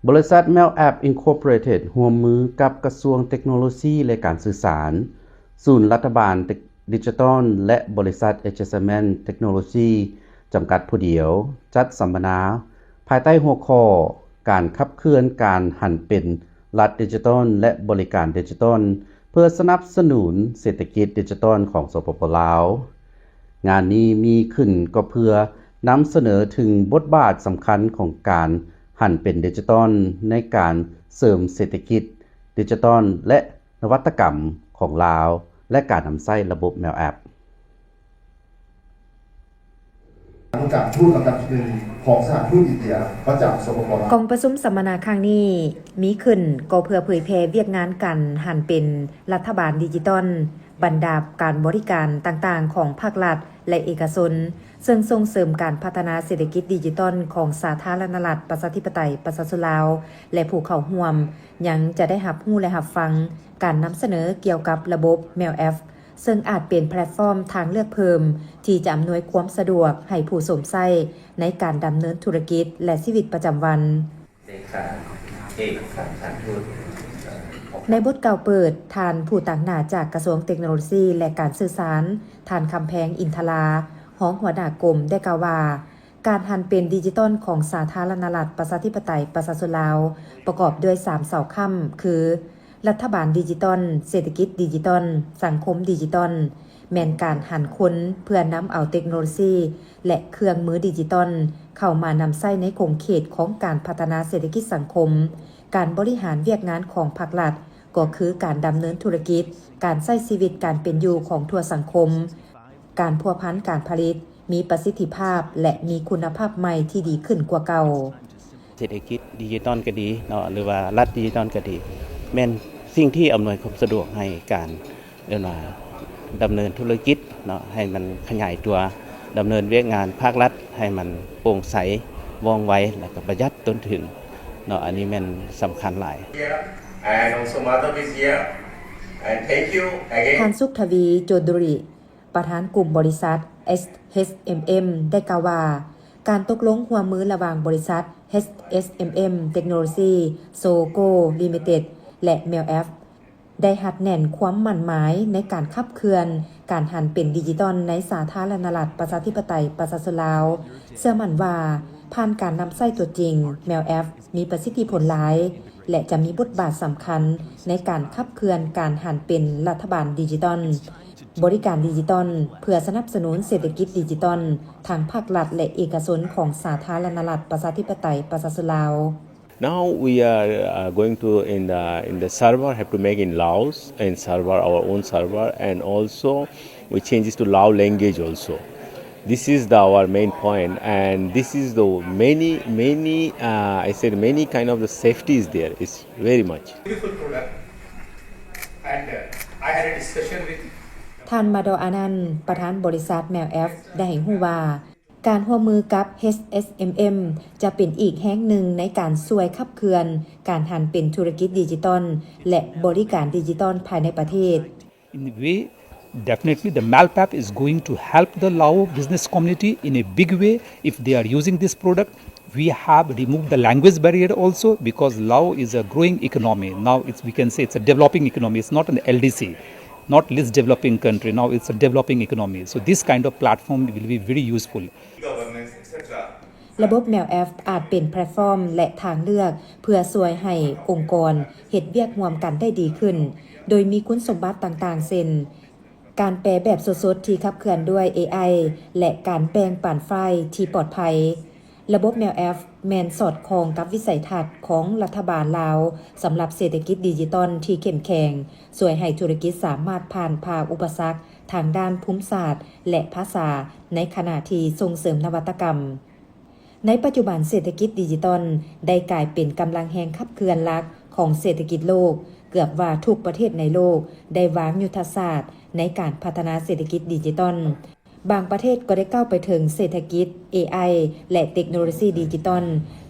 ບໍລິສັດ Mel App Incorporated ຮ່ວມມືກັບກະຊວງເຕັກໂນໂລຊີ ແລະ ການສື່ສານ, ສູນລັດຖະບານດິຈິຕອນ ແລະ ບໍລິສັດ Adjustment Technology ຈຳກັດຜູ້ດຽວ ຈັດສຳມະນາ ພາຍໃຕ້ຫົວຂໍ້ ການຂັບເຄື່ອນການຫັນເປັນລັດດິຈິຕອນ ແລະ ບໍລິການດິຈິຕອນ ເພື່ອສະໜັບສະໜູນເສດຖະກິດດິຈິຕອນຂອງ ສປປ ລາວ. ງານນີ້ມີຂຶ້ນກໍເພື່ອນຳສະເໜີເຖິງບົດບາດສຳຄັນຂອງການຫັນເປັນດິຈິຕອນ ໃນການເສີມເສດຖະກິດດິຈິຕອນ ແລະ ນະວັດຕະກຳຂອງລາວ ແລະ ການນຳໃຊ້ລະບົບ Mel App. ອານຸການທູດລຳດັບທີໜຶ່ງຂອງສະຖານທູດອິນເດຍປະຈຳ ສປປ ລາວ. ກອງປະຊຸມສຳມະນາຄັ້ງນີ້ມີຂຶ້ນກໍເພື່ອເຜີຍແຜ່ວຽກງານການຫັນເປັນລັດຖະບານດິຈິຕອນ, ບັນດາການບໍລິການຕ່າງໆຂອງພາກລັດ ແລະ ເອກະຊົນ, ເຊິ່ງສົ່ງເສີມການພັດທະນາເສດຖະກິດດິຈິຕອນຂອງສາທາລະນະລັດ ປະຊາທິປະໄຕ ປະຊາຊົນລາວ ແລະ ຜູ້ເຂົ້າຮ່ວມ ຍັງຈະໄດ້ຮັບຮູ້ ແລະ ຮັບຟັງການນຳສະເໜີກ່ຽວກັບລະບົບ Mel App ເຊິ່ງອາດເປັນແພລດຟອມທາງເລືອກເພີ່ມ ທີ່ຈະອຳນວຍຄວາມສະດວກໃຫ້ຜູ້ຊົມໃຊ້ໃນການດຳເນີນທຸລະກິດ ແລະ ຊີວິດປະຈຳວັນ. ເອກະສານ ເອກະສານສະຖານທູດ. ໃນບົດກ່າວເປີດ, ທ່ານຜູ້ຕາງໜ້າຈາກກະຊວງເຕັກໂນໂລຊີ ແລະ ການສື່ສານ, ທ່ານ ຄຳແພງ ອິນທະລາ, ຮອງຫົວໜ້າກົມ ໄດ້ກ່າວວ່າ, ການຫັນເປັນດິຈິຕອນຂອງສາທາລະນະລັດ ປະຊາທິປະໄຕ ປະຊາຊົນລາວ ປະກອບດ້ວຍສາມເສົາຄ້ຳ ຄື ລັດຖະບານດິຈິຕອນ, ເສດຖະກິດດິຈິຕອນ, ສັງຄົມດິຈິຕອນ ແມ່ນການຫັນຄົນເພື່ອນຳເອົາເຕັກໂນໂລຊີ ແລະ ເຄື່ອງມືດິຈິຕອນ ເຂົ້າມານຳໃຊ້ໃນຂົງເຂດຂອງການພັດທະນາເສດຖະກິດສັງຄົມ, ການບໍລິຫານວຽກງານຂອງພາກລັດ, ກໍຄືການດຳເນີນທຸລະກິດ, ການໃຊ້ຊີວິດການເປັນຢູ່ຂອງທົ່ວສັງຄົມ, ການພົວພັນການຜະລິດມີປະສິດທິພາບ ແລະ ມີຄຸນນະພາບໃໝ່ທີ່ດີຂຶ້ນກວ່າເກົ່າ. ເສດຖະກິດດິຈິຕອນກໍດີເນາະ ຫຼືວ່າລັດດິຈິຕອນກໍດີ ແມ່ນສິ່ງທີ່ອຳນວຍຄວາມສະດວກໃຫ້ການ ເອີ້ນວ່າດຳເນີນທຸລະກິດເນາະ ໃຫ້ມັນຂະຫຍາຍຕົວ, ດຳເນີນວຽກງານພາກລັດໃຫ້ມັນໂປ່ງໃສ, ວ່ອງໄວ ແລະ ກໍປະຢັດຕົ້ນທຶນເນາະ. ອັນນີ້ແມ່ນສຳຄັນຫຼາຍ. And also Madhav is here. And thank you again. ທ່ານ ສຸກທະວີ ໂຈດຸຣິ ປະທານກຸ່ມບໍລິສັດ ເອສເອັສເອັມເອັມ ໄດ້ກ່າວວ່າ, ການຕົກລົງຮ່ວມມືລະຫວ່າງບໍລິສັດ ເອສເອັສເອັມເອັມ ເຕັກໂນໂລຊີ ໂຊໂກ ລິມິເຕັດ ແລະ ແມວແອັບ ໄດ້ຮັດແໜ້ນຄວາມໝັ້ນໝາຍໃນການຂັບເຄື່ອນການຫັນເປັນດິຈິຕອນໃນສາທາລະນະລັດ ປະຊາທິປະໄຕ ປະຊາຊົນລາວ, ເຊື່ອໝັ້ນວ່າຜ່ານການນຳໃຊ້ຕົວຈິງ, ແມວແອັບ ມີປະສິດທິຜົນຫຼາຍ ແລະ ຈະມີບົດບາດສຳຄັນໃນການຂັບເຄື່ອນການຫັນເປັນລັດຖະບານດິຈິຕອນ, ບໍລິການດິຈິຕອນ ເພື່ອສະໜັບສະໜູນເສດຖະກິດດິຈິຕອນ ທັງພາກລັດ ແລະ ເອກະຊົນຂອງສາທາລະນະລັດ ປະຊາທິປະໄຕ ປະຊາຊົນລາວ. Now we are, uh, going to in the, in the server, have to make in Laos, in server, our own server, and also we change this to Lao language also. This is the, our main point, and this is the many, many, uh, I said many kind of the safety is there. It's very much. Beautiful product, and, uh, I had a discussion with ທ່ານ ມາດອ ອານັນ ປະທານບໍລິສັດ ແມວແອັບ ໄດ້ໃຫ້ຮູ້ວ່າ, ການຮ່ວມມືກັບ ເອສເອັສເອັມເອັມ ຈະເປັນອີກແຮງໜຶ່ງໃນການຊ່ວຍຂັບເຄື່ອນການຫັນເປັນທຸລະກິດດິຈິຕອນ ແລະ ບໍລິການດິຈິຕອນພາຍໃນປະເທດ. In a way, definitely the Mel App is going to help the Lao business community in a big way if they are using this product. We have removed the language barrier also because Lao is a growing economy. Now it's, we can say it's a developing economy. It's not an L D C, not least developing country. Now it's a developing economy. So this kind of platform will be very useful. ລະບົບ ແມວແອັບ ອາດເປັນແພລດຟອມ ແລະ ທາງເລືອກ ເພື່ອຊ່ວຍໃຫ້ອົງກອນເຮັດວຽກຮ່ວມກັນໄດ້ດີຂຶ້ນ, ໂດຍມີຄຸນສົມບັດຕ່າງໆ ເຊັ່ນ ການແປແບບສົດໆ ທີ່ຂັບເຄື່ອນດ້ວຍ ເອໄອ ແລະ ການແບ່ງປັນໄຟລ໌ທີ່ປອດໄພ. ລະບົບ ແມວແອັບ ແມ່ນສອດຄ່ອງກັບວິໄສທັດຂອງລັດຖະບານລາວ ສຳລັບເສດຖະກິດດິຈິຕອນທີ່ເຂັ້ມແຂງ, ຊ່ວຍໃຫ້ທຸລະກິດສາມາດຜ່ານຜ່າອຸປະສັກ ທາງດ້ານພູມສາດ ແລະ ພາສາ ໃນຂະນະທີ່ສົ່ງເສີມນະວັດຕະກຳ. ໃນປັດຈຸບັນ, ເສດຖະກິດດິຈິຕອນໄດ້ກາຍເປັນກຳລັງແຮງຂັບເຄື່ອນຫຼັກຂອງເສດຖະກິດໂລກ. ເກືອບວ່າທຸກປະເທດໃນໂລກໄດ້ວາງຍຸດທະສາດໃນການພັດທະນາເສດຖະກິດດິຈິຕອນ. ບາງປະເທດກໍໄດ້ກ້າວໄປເຖິງເສດຖະກິດ ເອໄອ ແລະ ເຕັກໂນໂລຊີດິຈິຕອນ,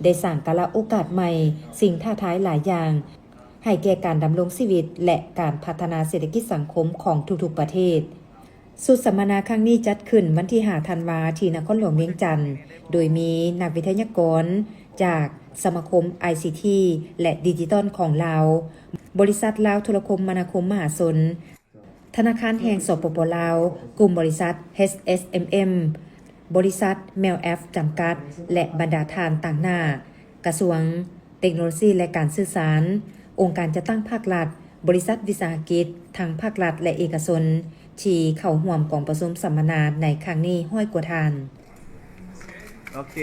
ໄດ້ສ້າງກາລະໂອກາດໃໝ່, ສິ່ງທ້າທາຍຫຼາຍຢ່າງ ໃຫ້ແກ່ການດຳລົງຊີວິດ ແລະ ການພັດທະນາເສດຖະກິດສັງຄົມຂອງທຸກໆປະເທດ. ຊຸດສຳມະນາຄັ້ງນີ້ຈັດຂຶ້ນວັນທີຫ້າ ທັນວາ ທີ່ນະຄອນຫຼວງວຽງຈັນ, ໂດຍມີນັກວິທະຍາກອນ, ຈາກສະມາຄົມ ໄອຊີທີ ແລະ ດິຈິຕອນຂອງລາວ, ບໍລິສັດລາວໂທລະຄົມມະນາຄົມມະຫາຊົນ, ທະນາຄານແຫ່ງ ສປປ ລາວ, ກຸ່ມບໍລິສັດ ເອສເອັສເອັມເອັມ, ບໍລິສັດ ແມວແອັບ ຈຳກັດ ແລະ ບັນດາທ່ານຕາງໜ້າ ກະຊວງເຕັກໂນໂລຊີ ແລະ ການສື່ສານ, ອົງການຈັດຕັ້ງພາກລັດ, ບໍລິສັດວິສາຫະກິດ ທັງພາກລັດ ແລະ ເອກະຊົນ ທີ່ເຂົ້າຮ່ວມກອງປະຊຸມສຳມະນາໃນຄັ້ງນີ້ຮ້ອຍກວ່າທ່ານ. ໂອເຄ.